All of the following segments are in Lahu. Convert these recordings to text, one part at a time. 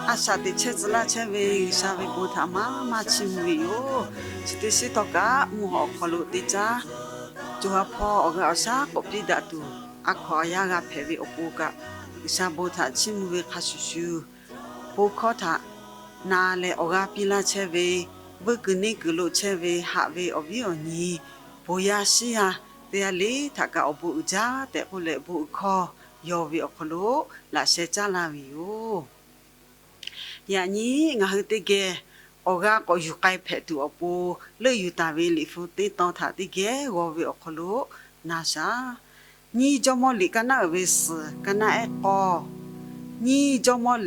A shaꞈ teꞈ chehˇ tcuh laˇ chehˇ ve G'uiˬsha ve bon htaꞈ maˇ maˇ chiˇ mvuh ve yoˬ. Chi teˇ shiˉ htawˇ kaꞈ mvuhˇ hawˬ awˬ hk'aw lo teˇ caˉ co ha hpawˇ awˬ g'aˇ awˬ shaˉ k'awꞈ piˇ daꞈ tuˬ, a hkaw a yaˇ g'a hpehꞈ ve awˬ pon kaꞈ, G'uiˬsha bon htaꞈ chiˇ mvuh ve hk'a shuˍ shuˍ, bon hkawˇ htaꞈ na leh awˬ g'aˇ piˇ laˇ chehˇ ve, vuiˇ kuiˬ neˇ kuiˬ lo chehˇ ve haꞈ ve awˬ viˉ awˬ nyi, bon yaˇ shiˉ yaˇ teˇ g'aˇ le htaꞈ kaꞈ awˬ bon uiˍ jaˇ tehꞈ k'oˆ leh, bon uiˍ hkawˇ yaw ve awˬ hk'aw lo laꞈ sheh caˉ laˇ ve yoˬ. Yaꞈ nyi ngaˬ hui teˇ geh awˬ g'aˇ k'awꞈ yuˬ k'ai hpehꞈ tuˬ awˬ pon, leuˆ yuˬ taˍ ve liꞈ hpu teˇ tawn htaꞈ teˇ geh g'aw ve awˬ hk'aw lo na shaˍ. Nyiˇ Jawˇmawˇ liꞈ kaˇ naˉ uiˍ ve suhˍ kaˇ naˉ ehˉ k'awˇ, nyiˇ Jawˇmawˇ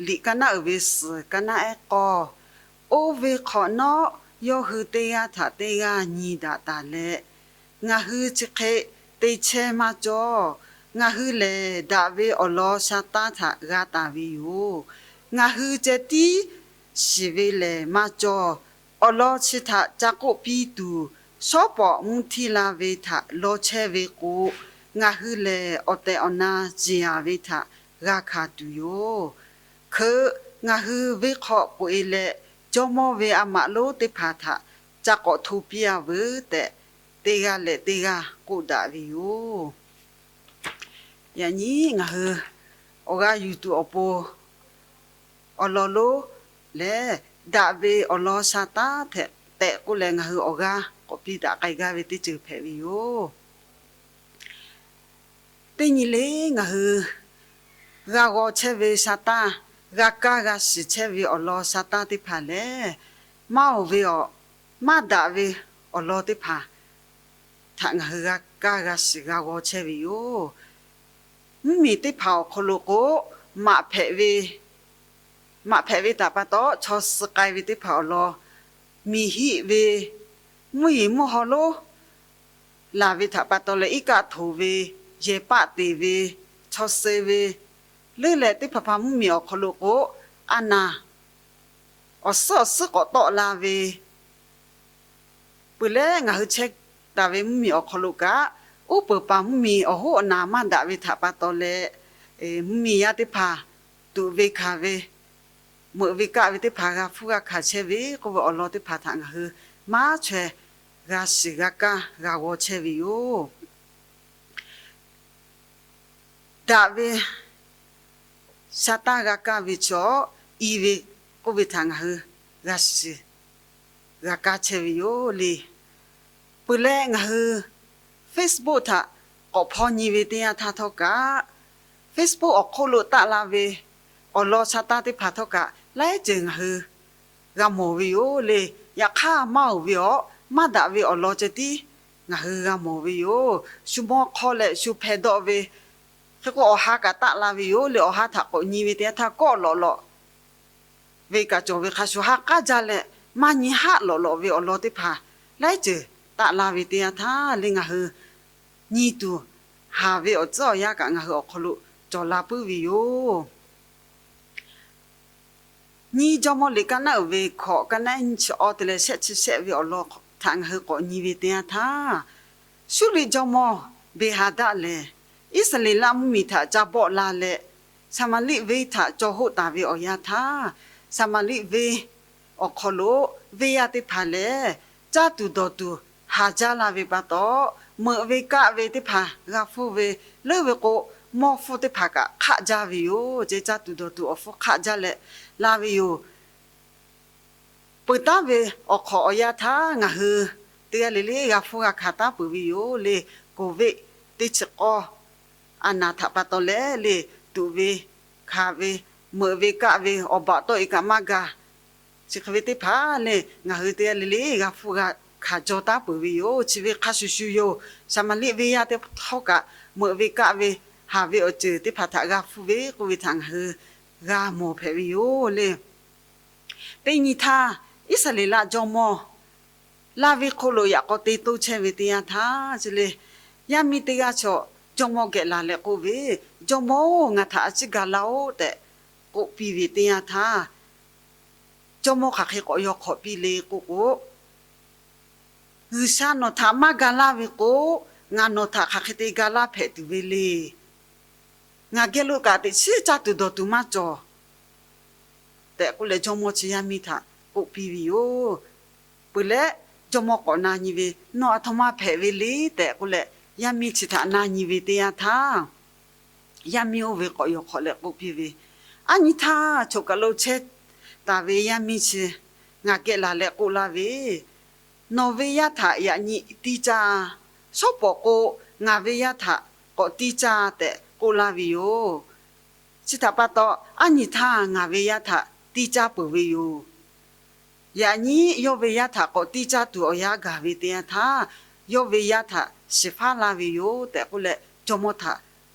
liꞈ kaˇ naˉ uiˍ ve suhˍ kaˇ naˉ ehˉ k'awˇ, oˇ ve hk'awꞈ nawˉ yawˇ hui teˇ g'aˇ htaꞈ teˇ g'aˇ nyi daꞈ taˍ leh, ngaˬ hui chi hk'e te chehˇ maˇ cawˇ. Ngaˬ hui lehˬ, daꞈ ve awˬ lawn sha taˇ htaꞈ g'a taˍ ve yoˬ. Ngaˬ hui ceh tiˉ shiˍ ve lehˬ maˇ cawˇ. Awˬ lawn chi htaꞈ ca k'oˆ piˇ tuˬ, shawˉ pawˍ mvuhˇ htiˇ la ve htaꞈ law chehˇ ve k'o, ngaˬ hui lehˬ awˬ tehˬ awˬ na ciˍ yanˍ ve htaꞈ g'a hkanˍ tuˬ yoˬ. Hkeuꞈ, ngaˬ hui venˇ hk'aw k'oꞈ e leh, jawˇmawˇ ve a maꞈ lonˉ teˇ hpaˍ htaꞈ ca k'awꞈ hto piˇ a veuˬ tehꞈ, teˇ g'aˇ leh teˇ g'aˇ k'oˆ daꞈ ve yoˬ. Yaꞈ nyi ngaˬ hui awˬ g'aˇ yuˬ tuˬ awˬ pon awˬ lawn lonˉ lehˬ, daꞈ ve awˬ lawn sha taˇ htaꞈ tehꞈ k'oˆ leh, ngaˬ hui awˬ g'aˇ k'awꞈ piˇ daꞈ k'ai gaˇ ve teˇ ceuˬ hpehꞈ ve yoˬ. Teˇ nyi le, ngaˬ hui g'a g'aw chehˇ ve sha taˇ, g'a kaˇ g'a shiˍ chehˇ ve awˬ lawn sha taˇ teˇ hpaˍ lehˬ, maˇ oˬ ve awˬ, maˇ daꞈ ve awˬ lawn teˇ hpaˍ htaꞈ ngaˬ hui g'a kaˇ g'a shiˍ g'a g'aw chehˇ ve yoˬ. Mvuhˇmiˬ teˇ hpaˍ awˬ hk'aw lo k'o, maꞈ hpehꞈ ve, maꞈ hpehꞈ ve htaꞈ pa taw chaw suh k'ai ve teˇ hpaˍ awˬ lawn, miˬ hiˆ ve, mvuhˇ yeˬ mvuhˇ haw lonˉ laˬ ve htaꞈ pa taw leh iˉ kaˆ htoꞈ ve, yehˬ paˆ teˍ ve, chaw suh ve, leuˉ leh teˇ hpaˍ hpaˍ mvuhˇmiˬ awˬ hk'aw lo k'o, a naˍ awˬ suhˉ awˬ suhˉ k'awꞈ tawˆ la ve, peuˬ leh ngaˬ hui chehˇ taˍ ve mvuhˇmiˬ awˬ hk'aw lo kaꞈ, uˉ peunˍ paˍ mvuhˇmiˬ awˬ hoˉ awˬ naˍ maˇ daꞈ ve htaꞈ pa taw leh, mvuhˇmiˬ yaˇ teˇ hpaˍ tuꞈ ve hkanˍ ve, meuꞈ ve kaˆ ve teˇ hpaˍ g'a hpfuhˇ g'a hkanˍ chehˇ ve k'oˆ ve awˬ lawn teˇ hpaˍ htaꞈ ngaˬ hui maˇ chaweh g'a shiˍ g'a kaˇ g'a g'aw chehˇ ve yoˬ. Daꞈ ve sha taˇ g'a kaˇ ve chaw, i ve k'oˆ ve htaꞈ ngaˬ hui g'a shiˍ g'a kaˇ chehˇ ve yoˬ le. Peuˬ leh ngaˬ hui Facebook htaꞈ k'awꞈ hpaw nyi ve teˇ yanˇ htaˇ htawˇ kaꞈ, Facebook awˬ hk'oˆ lo taˆ la ve awˬ lawn sha taˇ teˇ hpaˍ htawˇ kaꞈ laiˉ ceuˬ ngaˬ hui g'a mawˬ ve yoˬ le. Yaꞈ hk'aˇ maˇ oˬ ve awˬ, maˇ daꞈ ve awˬ lawn ceh tiˉ ngaˬ hui g'a mawˬ ve yoˬ. Shu mawˇ hk'awˇ leh shu hpeh dawˆ ve, hk'e k'o awˬ ha kaꞈ taˆ la ve yoˬ le. Awˬ ha htaꞈ k'awꞈ nyi ve teˇ yanˇ htaˇ kawˆ lawꞈ lawꞈ ve kaꞈ cawˬ ve hk'a shuˍ, ha k'aˉ jaˇ leh maˇ nyi haˆ lawꞈ lawꞈ ve awˬ lawn teˇ hpaˍ laiˉ ceuˬ taˆ la ve teˇ yanˇ htaˇ le, ngaˬ hui nyi tuˬ haˍ ve awˬ tcuhˉ awˬ yanˇ kaꞈ ngaˬ hui awˬ hk'aw lo cawˬ la puiˉ ve yoˬ. Nyiˇ Jawˇmawˇ liꞈ kaˇ naˉ uiˍ ve hkawꞈ kaˇ naˉ nyiˇ chi awˇ te leh shehˆ chi shehˆ ve awˬ lawn htaꞈ ngaˬ hui k'awꞈ nyi ve teˇ yanˇ htaˇ, Suˇriˆ jawˇmawˇ Beˍhaˍdaˆ lehˬ, Iˉsaˍreˍlaˆ mvuhˇmiˬ htaꞈ ca bawˆ la leh, Saˍmaˍriˆ venˇ htaꞈ caw hoˆ taˍ ve awˬ yanˇ htaˇ, Saˍmaˍriˆ venˇ awˬ hk'aw lo venˇ yaˇ teˇ hpaˍ lehˬ, caˇ tuˬ dawˬ tuˬ haˍ jaˇ la ve pa taw, meuꞈ ve kaˆ ve teˇ hpaˍ g'a hpfuhˇ ve, leuˉ ve k'o, mawˇ hpfuhˇ teˇ hpaˍ kaꞈ hk'aˆ jaˇ ve yoˬ. Ceh caˇ tuˬ dawˬ tuˬ awˬ hpfuhˇ hk'aˆ jaˇ leh la ve yoˬ. Peuˬ taˉ ve awˬ hk'awꞈ awˬ yanˇ htaˇ ngaˬ hui teˇ g'aˇ le le g'a hpfuhˇ g'a hkanˍ taˉ peuˬ ve yoˬ le. Covid teˇ chi k'awˇ a naˍ htaꞈ pa taw leh le, tuꞈ ve, hkanˍ ve, meuꞈ ve kaˆ ve, awˬ baꞈ tawˆ e kaꞈ maˇ gaˬ, chi hk'e ve teˇ hpaˍ le, ngaˬ hui teˇ g'aˇ le le g'a hpfuhˇ g'a hkanˍ jaw taˉ peuˬ ve yoˬ. Chi ve hk'a shuˍ shuˍ yoˬ. Saˍmaˍriˆ venˇ yaˇ teˇ htawˇ kaꞈ meuꞈ ve kaˆ ve, haˍ ve awˬ ceuˬ teˇ hpaˍ htaꞈ g'a hpfuhˇ ve k'oˆ ve htaꞈ ngaˬ hui g'a mawˬ hpehꞈ ve yoˬ le. Teˇ nyi htaˇ, Iˉsaˍreˍlaˆ jawˇmawˇ laˇ ve hk'oˆ lo yaꞈ k'aw te toˇ chehˇ ve teˇ yanˇ htaˇ chi le, yaˇ miˇ teˇ g'aˇ chaw jawˇmawˇ geh laˬ leh k'oˆ ve, Jawˇmawˇ-oˬ, ngaˬ htaꞈ a ciˉ ga laˇ-oˆ tehꞈ k'oˆ piˇ ve teˇ yanˇ htaˇ, jawˇmawˇ hk'aˬ hk'e k'awꞈ yaw hk'awꞈ piˇ le k'oˆ k'o, G'uiˬsha nawˬ htaꞈ maˇ ga laˇ ve k'o, ngaˬ nawˬ htaꞈ hk'aˬ hk'e te ga laˇ hpehꞈ tuˬ ve le. Ngaˬ geh lo kaꞈ teꞈ chiˉ caˇ tuˬ dawˬ tuˬ maˇ cawˬ. tehꞈ k'oˆ leh, jawˇmawˇ chi yaˇ miˇ htaꞈ k'oˆ piˇ ve yoˬ. Peuˬ leh, jawˇmawˇ k'awꞈ na nyi ve, Nawˬ aˬ htoꞈ ma hpehꞈ ve le tehꞈ k'oˆ leh, yaˇ miˇ chi htaꞈ na nyi ve teˇ yanˇ htaˇ, yaˇ miˇ oˇ ve k'awꞈ yaw hk'awꞈ leh k'oˆ piˇ ve, Aˉ nyi htaˇ, choˬ kaˬ lo chehˇ taˍ ve yaˇ miˇ chi ngaˬ geh laˬ leh k'oˆ laˇ ve, Nawˬ ve yaˇ htaꞈ yaꞈ nyi tiˇ caˇ, shawˉ pawˍ k'o, ngaˬ ve yaˇ htaꞈ k'awꞈ tiˇ caˇ tehꞈ k'oˆ laˇ ve yoˬ. Chi htaꞈ pa taw, aˉ nyi htaˇ ngaˬ ve yaˇ htaꞈ tiˇ caˇ peuˬ ve yoˬ. Yaꞈ nyi yawˇ ve yaˇ htaꞈ k'awꞈ tiˇ caˇ tuˬ awˬ yanˇ gaˬ ve teˇ yanˇ htaˇ, yawˇ ve yaˇ htaꞈ shiˍ faˉ laˇ ve yoˬ tehꞈ k'oˆ leh, jawˇmawˇ htaꞈ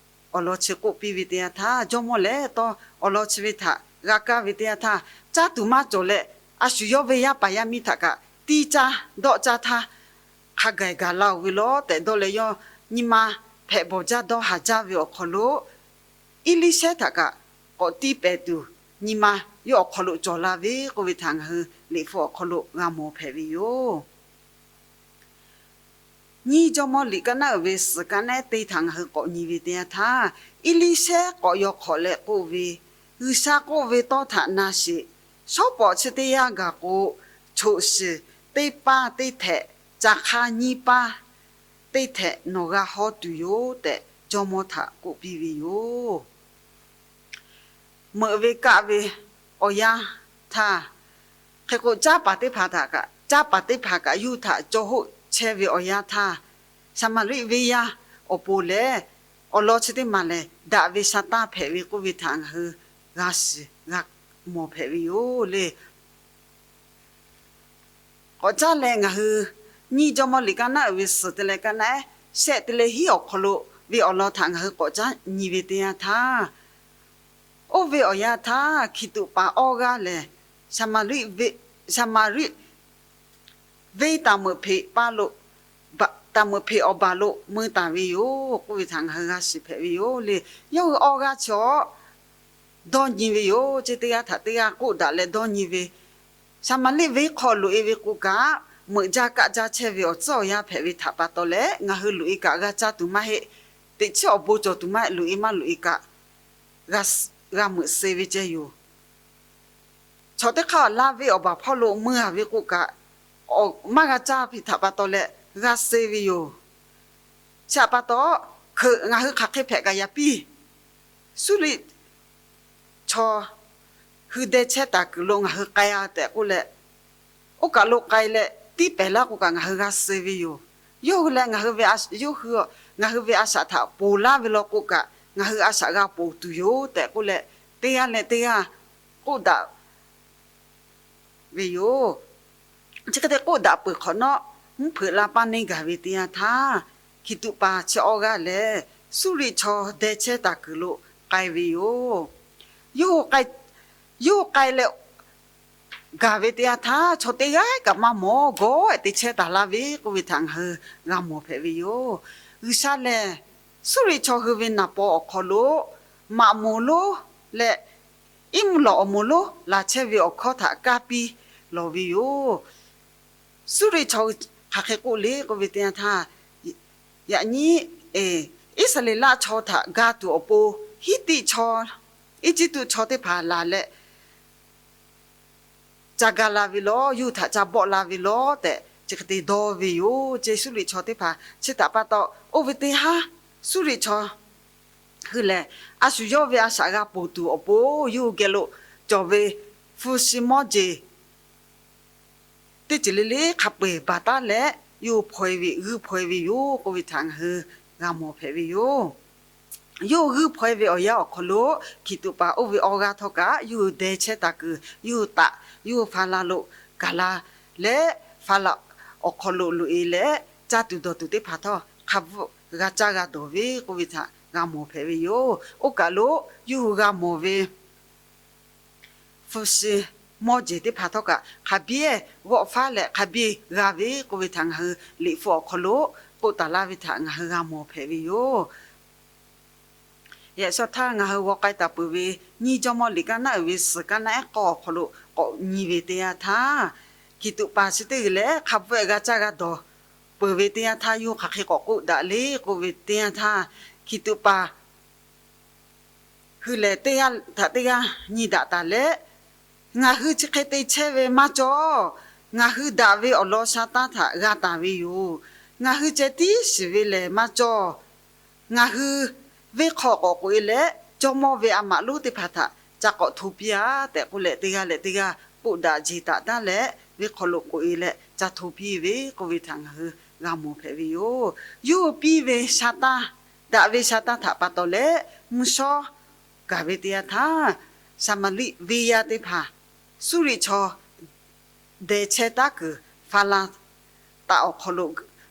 awˬ lawn chi k'oˆ piˇ ve teˇ yanˇ htaˇ, jawˇmawˇ lehˬ tawˇ awˬ lawn chi ve htaꞈ g'a kaˇ ve teˇ yanˇ htaˇ, caˇ tuˬ maˇ cawˬ leh, a shu yawˇ ve yaˇ paˍ yaˇ miˇ htaꞈ kaꞈ tiˇ caˇ dawˆ caˇ htaˇ, hk'a gaˬ gaˬ la-oˬ ve lawˬ tehꞈ dawˇ leh, yawˇ nyi ma hpehꞈ bawˬ jaˇ dawˇ haˍ jaˇ ve awˬ hk'aw lo, Eˇliˇshehˇ htaꞈ kaꞈ k'awꞈ tiˇ pehˍ tuˬ nyi ma yawˇ awˬ hk'aw lo cawˬ la ve k'oˆ ve htaꞈ ngaˬ hui liꞈ hpu awˬ hk'aw lo g'a mawˬ hpehꞈ ve yoˬ. Nyiˇ Jawˇmawˇ liꞈ kaˉ naˉ uiˍ ve suhˍ kaˉ naˉ teˇ htaꞈ ngaˬ hui k'awꞈ nyi ve teˇ yanˇ htaˇ, Eˇliˇshehˇ k'awꞈ yaw hk'awꞈ leh k'oˆ ve, G'uiˬsha k'oˆ ve tawˇ htaꞈ na sheˍ. Shawˉ pawˍ chi teˇ yanˇ gaˬ k'o, choꞈ shiˍ teˇ paˇ teˇ htehꞈ, ca hk'aˇ nyiˇ paˇ teˇ htehꞈ nawˬ g'a hawˇ tuˬ yoˬ tehꞈ, jawˇmawˇ htaꞈ k'oˆ piˇ ve yoˬ. Meuꞈ ve kaˆ ve awˬ yanˇ htaˇ, hk'e k'o, caˇ paˍ teˇ hpaˍ htaꞈ kaꞈ, caˇ paˍ teˇ hpaˍ kaꞈ yawˇ hui htaꞈ caw hoˆ chehˇ ve awˬ yanˇ htaˇ, Saˍmaˍriˆ venˇ yaˇ awˬ pon lehˬ, awˬ lawn chi teˇ maˬ lehˬ, daꞈ ve sha taˇ hpehꞈ ve k'oˆ ve htaꞈ ngaˬ hui g'a shiˍ g'a mawˬ hpehꞈ ve yoˬ le. K'awꞈ caˇ leh ngaˬ hui Nyiˇ Jawˇmawˇ liꞈ kaˉ naˉ uiˍ ve suhˍ te leh kaˉ naˉ ehˉ shehˆ te leh hiˉ awˬ hk'aw lo ve awˬ lawn htaꞈ ngaˬ hui k'awꞈ caˇ nyi ve teˇ yanˇ htaˇ, oˇ ve awˬ yanˇ htaˇ hkiˬ tuꞈ paˍ awˇ g'aˇ lehˬ, Saˍmaˍriˆ venˇ taˍ meuꞈ hpeꞈ paˇ lo, taˍ meuꞈ hpeꞈ awˬ baˬ lo meu taˍ ve yoˬ k'oˆ ve htaꞈ ngaˬ hui g'a shiˍ hpehꞈ ve yoˬ le. Yawˇ hui awˇ g'aˇ chaw dawˇ nyi ve yoˬ. Chi teˇ g'aˇ htaꞈ teˇ g'aˇ k'oˆ daꞈ leh dawˇ nyi ve, Saˍmaˍriˆ venˇ hk'aw loꞈ e ve k'o kaꞈ, meuꞈ jaˇ kaˆ jaˇ chehˇ ve awˬ tcuhˉ awˬ yanˇ hpehꞈ ve htaꞈ pa taw leh, ngaˬ hui loꞈ e kaꞈ g'a caˇ tuˬ maˇ heˆ. Teꞈ chiˉ awˬ bon cawˬ tuˬ maˇ heˆ, loꞈ e maˇ loꞈ e kaꞈ g'a meuꞈ suh ve ceh yoˬ. Chaw teˇ hk'aˇ laˇ ve awˬ baˬ hpawˇ lo meu a ve k'o kaꞈ, maˇ g'a caˇ ve htaꞈ pa taw leh g'a suh ve yoˬ. Chi htaꞈ pa taw, hkeuꞈ ngaˬ hui hk'aˬ hk'e hpehꞈ kaꞈ yaꞈ piˇ, Suˇriˆ chaw hui deh chehˇ taˍ kuiˬ lo ngaˬ hui k'ai a tehꞈ k'oˆ leh, oˇ kaˬ lo k'ai leh tiˉ pehˍ laˇ k'o kaꞈ ngaˬ hui g'a suh ve yoˬ. Yawˇ hui leh ngaˬ hui ve a shaꞈ htaꞈ ponˬ laˇ ve law k'o kaꞈ, ngaˬ hui a shaꞈ g'a ponˬ tuˬ yoˬ tehꞈ k'oˆ leh, teˇ g'aˇ leh teˇ g'aˇ k'oˆ daꞈ ve yoˬ. Chi hk'e te k'oˆ daꞈ peuˬ hk'awꞈ nawˉ, mvuhˇ hpeuꞈ la paˇ neˇ gaˬ ve teˇ yanˇ htaˇ, hkiˬ tuꞈ paˍ chi awˇ g'aˇ lehˬ, Suˇriˆ chaw deh chehˇ taˍ kuiˬ lo k'ai ve yoˬ. Yawˇ hui k'ai leh gaˬ ve teˇ yanˇ htaˇ, chaw teˇ g'aˇ kaꞈ maˇ mawˬ, gawˇ ehˉ te chehˇ taˍ laˇ ve k'oˆ ve htaꞈ ngaˬ hui g'a mawˬ hpehꞈ ve yoˬ. G'uiˬsha lehˬ, Suˇriˆ chaw hui ve naˍ paw awˬ hk'aw lo maꞈ moˍ lonˉ leh iˉ mvuhˇ lawꞈ awˬ moˍ lonˉ laˬ chehˇ ve awˬ hkawˇ htaꞈ kaˇ piˇ lawˬ ve yoˬ. Suˇriˆ chaw hk'aˬ hk'e k'oˆ le k'oˆ ve teˇ yanˇ htaˇ, yaꞈ nyi Iˉsaˍreˍlaˆ chaw htaꞈ ga tuˬ awˬ pon, Hiˉtiˆ chaw, Eˇjiˇtuꞈ chaw teˇ hpaˍ laˬ leh ca ga la ve lawˬ, yawˇ hui htaꞈ ca bawˆ la ve lawˬ tehꞈ chi hk'e te dawˇ ve yoˬ. Chi Suˇriˆ chaw teˇ hpaˍ chi htaꞈ pa taw, oˇ ve teˇ haˉ Suˇriˆ chaw hui lehˬ, a shu yawˇ ve a shaꞈ g'a ponˬ tuˬ awˬ pon yawˇ hui geh lo cawˬ ve hpu shi mawˇ jeˬ teˇ ceuˬ le le hk'a peu eˬ baˬ taˉ leh, yawˇ hui hpaw e ve, g'uiˇ hpaw e ve yoˬ k'oˆ ve htaꞈ ngaˬ hui g'a mawˬ hpehꞈ ve yoˬ. Yawˇ hui g'uiˇ hpaw e ve awˬ yanˇ awˬ hk'aw lo, hkiˬ tuꞈ paˍ oˇ ve awˇ g'aˇ htawˇ kaꞈ yawˇ hui deh chehˇ taˍ kuiˬ, yawˇ hui taꞈ, yawˇ hui Faˍlaˍ lo gaˬ la leh, Faˍlaˍ awˬ hk'aw lo loꞈ e leh, caˇ tuˬ dawˬ tuˬ teˇ hpaˍ htawˇ hk'a bvuhˆ g'a caˇ g'a dawˬ ve k'oˆ ve htaꞈ g'a mawˬ hpehꞈ ve yoˬ. Oˇ kaˬ lo yawˇ hui g'a mawˬ ve hpu shi mawˇ jeˬ teˇ hpaˍ htawˇ kaꞈ hk'a biˇ g'awˆ faˉ leh hk'a biˇ g'a ve k'oˆ ve htaꞈ ngaˬ hui liꞈ hpu awˬ hk'aw lo k'oˆ taˍ laˇ ve htaꞈ ngaˬ hui g'a mawˬ hpehꞈ ve yoˬ. Yaꞈ shaw htaˇ ngaˬ hui g'aw k'ai taˍ peuˬ ve Nyiˇ Jawˇmawˇ liꞈ kaˉ naˉ uiˍ ve suhˍ kaˉ naˉ ehˉ k'awˇ awˬ hk'aw lo k'awꞈ nyi ve teˇ yanˇ htaˇ, hkiˬ tuꞈ paˍ chi teˇ g'uiˬ leh hk'a bvuhˆ g'a caˇ g'a dawˬ peuˬ ve teˇ yanˇ htaˇ, yawˇ hui hk'aˬ hk'e k'awꞈ k'oˆ daꞈ le k'oˆ ve teˇ yanˇ htaˇ, hkiˬ tuꞈ paˍ hui lehˬ teˇ g'aˇ htaꞈ teˇ g'aˇ nyi daꞈ taˍ leh, Ngaˬ hui chi hk'e te chehˇ ve maˇ cawˬ. Ngaˬ hui daꞈ ve awˬ lawn sha taˇ htaꞈ g'a taˍ ve yoˬ. Ngaˬ hui ceh tiˉ shiˍ ve lehˬ maˇ cawˬ. Ngaˬ hui venˇ hk'aw k'awꞈ k'oꞈ e leh, jawˇmawˇ ve a maꞈ lonˉ teˇ hpaˍ htaꞈ ca k'awꞈ hto piˇ-a tehꞈ k'oˆ leh, teˇ g'aˇ leh teˇ g'aˇ k'oˆ daꞈ jeˬ taˍ taˉ leh, venˇ hk'aw lo k'oꞈ e leh ca hto piˇ ve k'oˆ ve htaꞈ ngaˬ hui g'a mawˬ hpehꞈ ve yoˬ. Yawˇ hui piˇ ve sha taˇ, daꞈ ve sha taˇ htaꞈ pa taw leh, mvuhˇ shawˉ gaˬ ve teˇ yanˇ htaˇ, Saˍmaˍriˆ venˇ yaˇ teˇ hpaˍ Suˇriˆ chaw deh chehˇ taˉ kuiˬ Faˍlaˍtaˆ awˬ hk'aw lo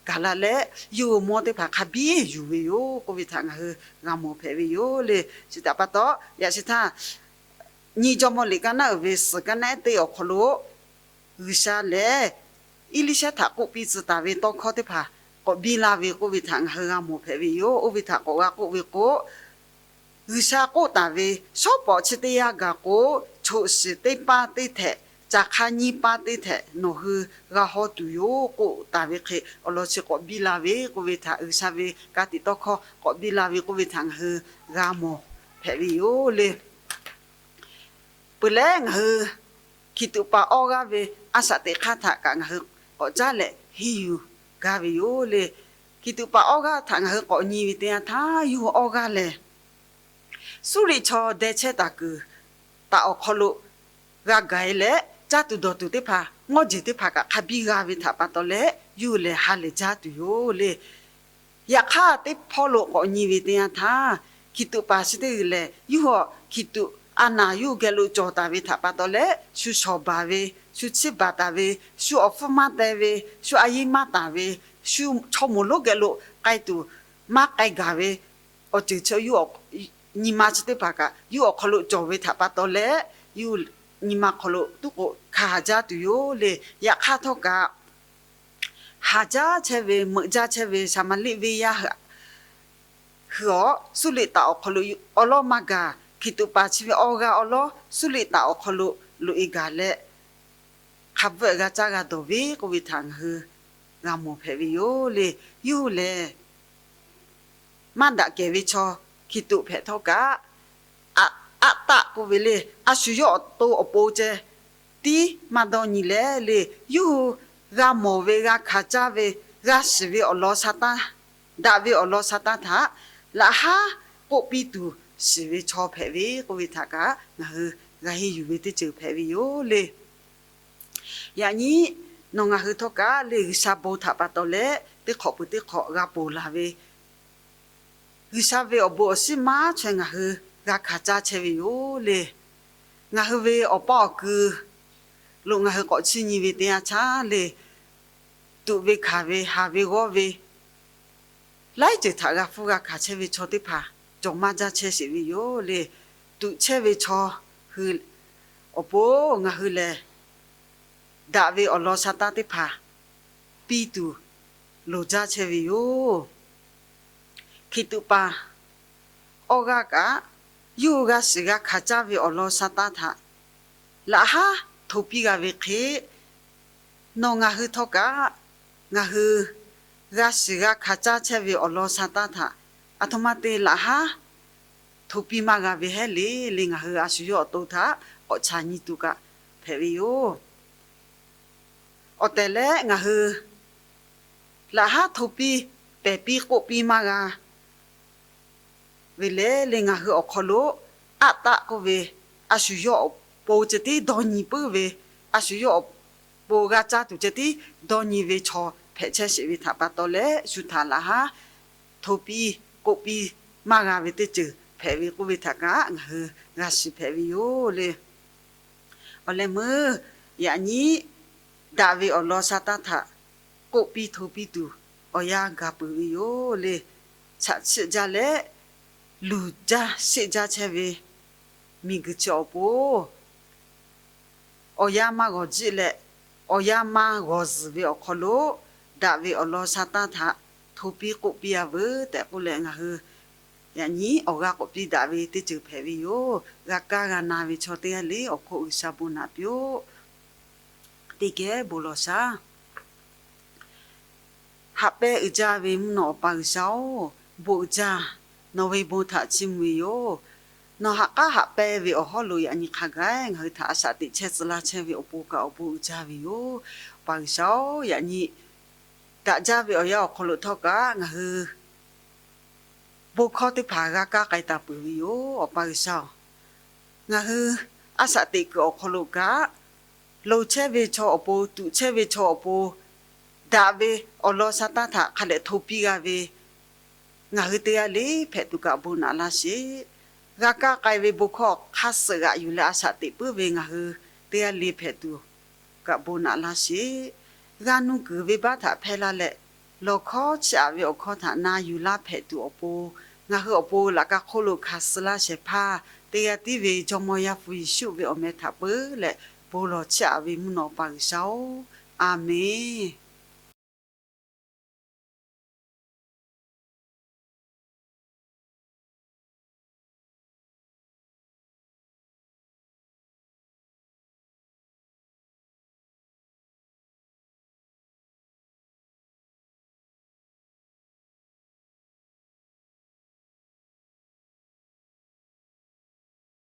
gaˬ la leh, yawˇ hui mawˇ teˇ hpaˍ hk'a biˇ yuˬ ve yoˬ k'oˆ ve htaꞈ ngaˬ hui g'a mawˬ hpehꞈ ve yoˬ le. Chi htaꞈ pa taw, yaꞈ shi htaˇ, nyi Jawˇmawˇ liꞈ kaˇ naˉ uiˍ ve suhˍ kaˇ naˉ ehˉ teˇ awˬ hk'aw lo G'uiˬsha lehˬ Eˇliˇshaˉhtaꞈ k'oˆ piˇ tcuh taˍ ve tawˇ hkawˇ teˇ hpaˍ k'awꞈ biˇ laˇ ve k'oˆ ve htaꞈ ngaˬ hui g'a mawˬ hpehꞈ ve yoˬ. Oˇ ve htaꞈ k'awꞈ g'a k'oˆ ve k'o, G'uiˬsha k'oˆ taˍ ve, shawˉ pawˍ chi teˇ yanˇ gaˬ k'o, choꞈ shiˍ teˇ paˇ teˇ htehꞈ, caˬ hk'aˇ nyiˇ paˇ teˇ htehꞈ nawˬ hui g'a hawˇ tuˬ yoˬ k'oˆ taˍ ve hk'e, awˬ lawn chi k'awꞈ biˇ la ve k'oˆ ve htaꞈ, G'uiˬsha ve ka tiꞈ tawˇ hkawˇ k'awꞈ biˇ la ve k'oˆ ve htaꞈ ngaˬ hui g'a mawˬ hpehꞈ ve yoˬ le. Peuˬ leh ngaˬ hui hkiˬ tuꞈ paˍ awˇ g'aˇ ve a shaꞈ teꞈ hk'aˇ htaꞈ kaꞈ ngaˬ hui k'awꞈ caˉ leh henˇ yuˬ gaˇ ve yoˬ le. Hkiˬ tuꞈ paˍ awˇ g'aˇ htaꞈ ngaˬ hui k'awꞈ nyi ve teˇ yanˇ htaˇ, yawˇ hui awˇ g'aˇ lehˬ, Suˇriˆ chaw deh chehˇ taˍ kuiˬ taˍ awˬ hk'aw lo g'a gaˬ e leh, caˇ tuˬ dawˬ tuˬ teˇ hpaˍ, ngawˇ jeˬ teˇ hpaˍ kaꞈ hk'a biˇ g'a ve htaꞈ pa taw leh, yawˇ hui lehˬ ha lehˬ jaˇ tuˬ yoˬ le. Yaꞈ hk'aˇ, teˇ hpawˇ lo k'awꞈ nyi ve teˇ yanˇ htaˇ, hkiˬ tuꞈ paˍ chi teˇ g'uiˬ lehˬ, yawˇ hui hkiˬ tuꞈ a naˍ yawˇ hui geh lo cawˬ taˍ ve htaꞈ pa taw leh, shu shawˍ baˬ ve, shu chiˇ baˬ taˍ ve, shu awˬ hpfuhˇ maˇ teh ve, shu a yiˇ maˇ taˍ ve, shu chaw moˍ lonˉ geh lo k'ai tuˬ maˇ k'ai gaˬ ve, awˬ ceuˬ chi yawˇ nyi ma chi teˇ hpaˍ kaꞈ yawˇ awˬ hk'aw lo cawˬ ve htaꞈ pa taw leh, yawˇ nyi ma hk'aw lo tuˉ k'o hkanˍ haˍ jaˇ tuˬ yoˬ le. Yaꞈ hk'aˇ htawˇ kaꞈ, haˍ jaˇ chehˇ ve, meuꞈ jaˇ chehˇ ve Saˍmaˍriˆ venˇ yaˇ hui, hui awˬ Suˇriˆ taˍ awˬ hk'aw lo awˉ lawˉ maˇ gaˬ. Hkiˬ tuꞈ paˍ chi ve awˇ g'aˇ awˉ lawˉ Suˇriˆ taˍ awˬ hk'aw lo loꞈ e gaˬ leh, hk'a bvuhˆ g'a caˇ g'a dawˬ ve k'oˆ ve htaꞈ ngaˬ hui g'a mawˬ hpehꞈ ve yoˬ le. Yawˇ hui lehˬ, maˇ daꞈ kehˬ ve chaw hkiˬ tuꞈ hpehꞈ htawˇ kaꞈ, Aˆ, Aˆtaˆ k'oˆ ve le, a shu yawˇ awˬ to awˬ pon ceh tiˉ maˇ dawˇ nyi leh le, yawˇ hui g'a mawˬ ve, g'a hkanˍ caˇ ve, g'a shiˍ ve awˬ lawn sha taˇ, daꞈ ve awˬ lawn sha taˇ htaꞈ laꞈ haˉ k'oˆ piˇ tuˬ shiˍ ve chaw hpehꞈ ve k'oˆ ve htaꞈ kaꞈ ngaˬ hui g'a henˇ yuˬ ve teˇ ceuˬ hpehꞈ ve yoˬ le. Yaꞈ nyi nawˬ ngaˬ hui htawˇ kaꞈ le, G'uiˬsha bon htaꞈ pa taw leh teˇ hk'awꞈ peuˬ teˇ hk'awꞈ g'a ponˬ laˬ ve, G'uiˬsha ve awˬ bon awˬ shinˉ maˇ chaweh ngaˬ hui g'a hkanˍ caˇ chehˇ ve yoˬ le. Ngaˬ hui ve awˬ paˇ awˬ kui lo ngaˬ hui k'awꞈ chiˇ nyi ve teˇ yanˇ htaˇ le, tuꞈ ve hkanˍ ve, haˍ ve g'awˇ ve, laiˉ ceuˬ htaꞈ g'a hpfuhˇ g'a hkanˍ chehˇ ve chaw teˇ hpaˍ cawˬ maˇ jaˇ chehˇ sheˍ ve yoˬ le. Tuꞈ chehˇ ve chaw hui awˬ pon ngaˬ hui lehˬ, daꞈ ve awˬ lawn sha taˇ teˇ hpaˍ piˇ tuˬ loˍ jaˇ chehˇ ve yoˬ. Hkiˬ tuꞈ paˍ awˇ g'aˇ kaꞈ, yawˇ hui g'a shiˍ g'a hkanˍ caˇ ve awˬ lawn sha taˇ htaꞈ laꞈ haˉ hto piˇ g'a ve hk'e, nawˬ ngaˬ hui htawˇ kaꞈ, ngaˬ hui g'a shiˍ g'a hkanˍ caˇ chehˇ ve awˬ lawn sha taˇ htaꞈ aˬ htoꞈ ma te laꞈ haˉ hto piˇ maˇ g'a ve hehˉ le le, ngaˬ hui a shu yawˇ awˬ to htaꞈ k'awꞈ chaˍ nyi tuˬ kaꞈ hpehꞈ ve yoˬ. Awˬ tehˬ leh ngaˬ hui laꞈ haˉ hto piˇ pehˬ piˇ k'oˆ piˇ maˇ g'a ve le le, ngaˬ hui awˬ hk'aw lo Aˆtaˆ k'oˆ ve, a shu yawˇ awˬ pon ceh tiˉ dawˇ nyi puiˉ ve, a shu yawˇ awˬ pon g'a caˇ tuˬ ceh tiˉ dawˇ nyi ve chaw hpehꞈ chehˇ sheˍ ve htaꞈ pa taw leh, shu htaꞈ laꞈ haˉ hto piˇ k'oˆ piˇ maˇ g'a ve teˇ ceuˬ hpehꞈ ve k'oˆ ve htaꞈ kaꞈ ngaˬ hui g'a shiˍ hpehꞈ ve yoˬ le. Awˬ leh meuˇ yaꞈ nyi daꞈ ve awˬ lawn sha taˇ htaꞈ k'oˆ piˇ hto piˇ tuˬ awˬ yanˇ gaˬ peuˬ ve yoˬ le. Chaꞈ chiˆ jaˇ leh luˬ jaˇ sheˆ jaˇ chehˇ ve miˬguiˬ chi awˬ pon, awˬ yanˇ maˇ g'awˬ jiˆ leh awˬ yanˇ maˇ g'awˬ zuhˬ ve awˬ hk'aw lo, daꞈ ve awˬ lawn sha taˇ htaꞈ hto piˇ k'oˆ piˇ a veuˬ tehꞈ k'oˆ leh, ngaˬ hui yaꞈ nyi awˬ g'aˇ k'awꞈ piˇ daꞈ ve teˇ ceuˬ hpehꞈ ve yoˬ. G'a kaˇ g'a na ve chaw teˇ g'aˇ le awˬ hk'oˆ G'uiˬsha bon naꞈ piˇ-oˆ. Teˇ geh bon lawˬ shaˉ. Haꞈ pehnˇ uiˍ jaˇ ve mvuhˇ naw Awˬ pa G'uiˬsha-oˬ, bon uiˍ jaˇ. Nawˬ ve bon htaꞈ chiˇ mvuh ve yoˬ. Nawˬ haꞈ k'aˉ haꞈ pehnˇ ve awˬ hawˉ lo yaꞈ nyi hk'a gaˬ ngaˬ hui htaꞈ a shaꞈ teꞈ chehˇ tcuh laˇ chehˇ ve awˬ pon kaꞈ awˬ bon uiˍ jaˇ ve yoˬ. Pa G'uiˬsha-oˬ, yaꞈ nyi daꞈ jaˇ ve awˬ yanˇ awˬ hk'aw lo htawˇ kaꞈ ngaˬ hui bon hkawˇ teˇ hpaˍ g'a kaˇ k'ai taˍ peuˬ ve yoˬ. Awˬ pa G'uiˬsha-oˬ, ngaˬ hui a shaꞈ teꞈ kuiˬ awˬ hk'aw lo kaꞈ, loˍ chehˇ ve chaw awˬ pon, tuꞈ chehˇ ve chaw awˬ pon, daꞈ ve awˬ lawn Saˍtanˍ htaꞈ hk'a dehꞈ hto piˇ g'a ve ngaˬ hui teˇ g'aˇ le hpehꞈ tuˬ kaꞈ bon naꞈ laˇ sheˍ. G'a kaˇ k'ai ve bon hkawˇ hk'a suhˍ g'aꞈ yuˬ leh a shaꞈ teꞈ puiˉ ve ngaˬ hui teˇ g'aˇ le hpehꞈ tuˬ kaꞈ bon naꞈ laˇ sheˍ. G'a nuˇ kuiˬ venˇbaˆ htaꞈ hpehˇ laˇ leh, lawˬ hkawˉ chiˇ aꞈ ve awˬ hkawˇ htaꞈ na yuˬ laˇ hpehꞈ tuˬ awˬ pon, ngaˬ hui awˬ pon laꞈ ka hk'oˆ lo hkanˍ suh laˇ shehˍ hpaˇ teˇ g'aˇ tiˉ ve Jawˇmawˇ Yaˇ hpu Yeˍsuˆ ve awˬ meh htaꞈ peuˬ leh, bon lawˬ chiˇ aꞈ ve mvuhˇ naw pa G'uiˬsha-oˬ, a menˬ.